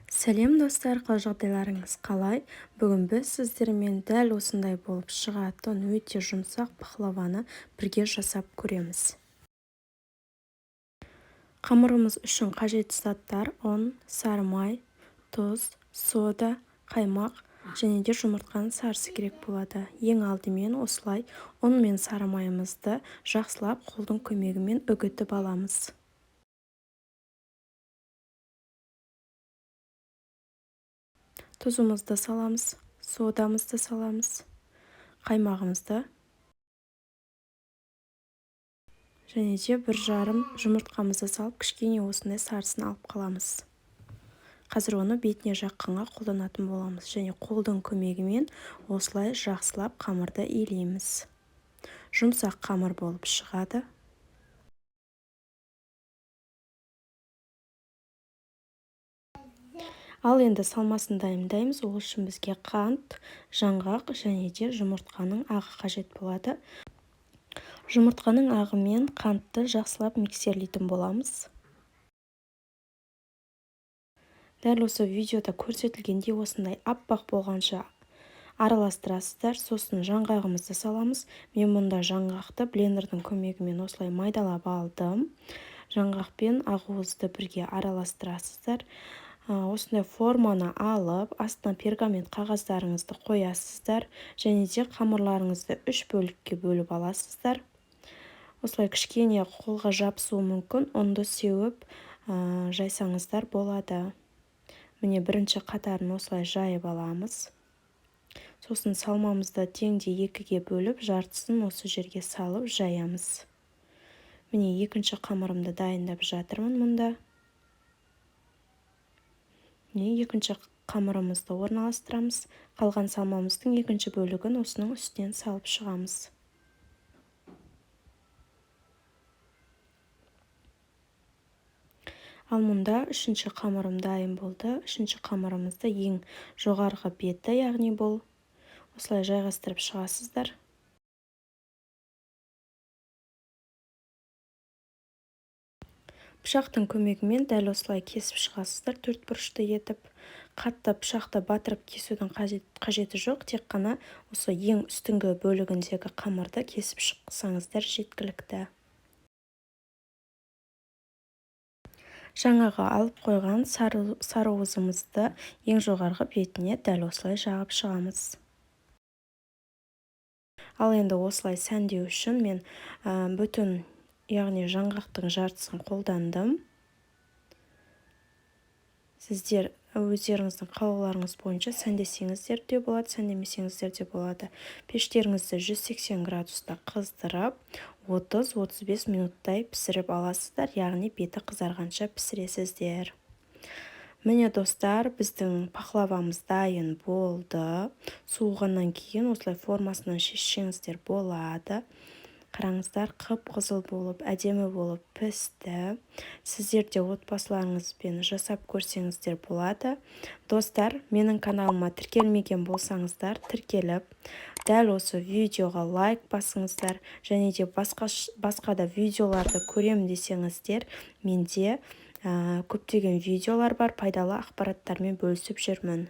Сәлем, достар! Қал-жағдайларыңыз қалай? Бүгін біз сіздермен дәл осындай болып шығатын өте жұмсақ пахлаваны бірге жасап көреміз. Қамырымыз үшін қажетті заттар: ұн, сары май, тұз, сода, қаймақ және де жұмыртқаның сарысы керек болады. Ең алдымен осылай ұн мен сары майымызды жақсылап қолдың көмегімен үгітіп аламыз. Тұзымызды саламыз, содамызды саламыз, қаймағымызды және де 1,5 жұмыртқамызды салып, кішкене осындай сарысын алып қаламыз. Қазір оны бетіне жаққанға қолданатын боламыз. Және қолдың көмегімен осылай жақсылап қамырды илейміз. Жұмсақ қамыр болып шығады. Ал енді салмасын дайындаймыз. Ол үшін бізге қант, жаңғақ және де жұмыртқаның ағы қажет болады. Жұмыртқаның ағы мен қантты жақсылап миксерлейтін боламыз. Дәл осы видеода көрсетілгендей, осындай аппақ болғанша араластырасыздар. Сосын жаңғағымызды саламыз. Мен мұнда жаңғақты блендердің көмегімен осылай майдалап алдым. Жаңғақ пен ақуызды бірге араластырасыздар. Осындай форманы алып, астына пергамент қағаздарыңызды қоясыздар және де қамырларыңызды үш бөлікке бөліп аласыздар. Осылай кішкене қолға жабысуы мүмкін, ұнды сеуіп жайсаңыздар болады. Міне, бірінші қатарын осылай жайып аламыз. Сосын салмамызды теңдей екіге бөліп, жартысын осы жерге салып жаямыз. Міне, екінші қамырымды дайындап жатырмын мұнда. Міне, екінші қамырымызды орналастырамыз. Қалған салмамыздың екінші бөлігін осының үстінен салып шығамыз. Ал мұнда үшінші қамырым дайын болды. Үшінші қамырымызды ең жоғарғы беті, яғни бұл, осылай жайғастырып шығасыздар. Пышақтың көмегімен дәл осылай кесіп шығасыздар, төрт бұрышты етіп. Қатты пышақты батырып кесудің қажеті жоқ, тек қана осы ең үстіңгі бөлігіндегі қамырды кесіп шықсаңыздар, жеткілікті. Жаңағы алып қойған сарыуызымызды ең жоғарғы бетіне дәл осылай жағып шығамыз. Ал енді осылай сәндеу үшін мен бүтін, яғни жаңғақтың жартысын қолдандым. Сіздер өздеріңіздің қалауларыңыз бойынша сәндесеңіздер де болады, сәндемесеңіздер де болады. Пештеріңізді 180 градуста қыздырып, 30-35 минуттай пісіріп аласыздар, яғни беті қызарғанша пісіресіздер. Міне, достар, біздің пахлавамыз дайын болды. Суығаннан кейін осылай формасынан шешсеңіздер болады. Қараңыздар, қып-қызыл болып, әдемі болып пісті. Сіздер де отбасыларыңызбен жасап көрсеңіздер болады. Достар, менің каналыма тіркелмеген болсаңыздар, тіркеліп, дәл осы видеоға лайк басыңыздар. Және де басқа да видеоларды көрем десеңіздер, менде көптеген видеолар бар, пайдалы ақпараттармен бөлісіп жүрмін.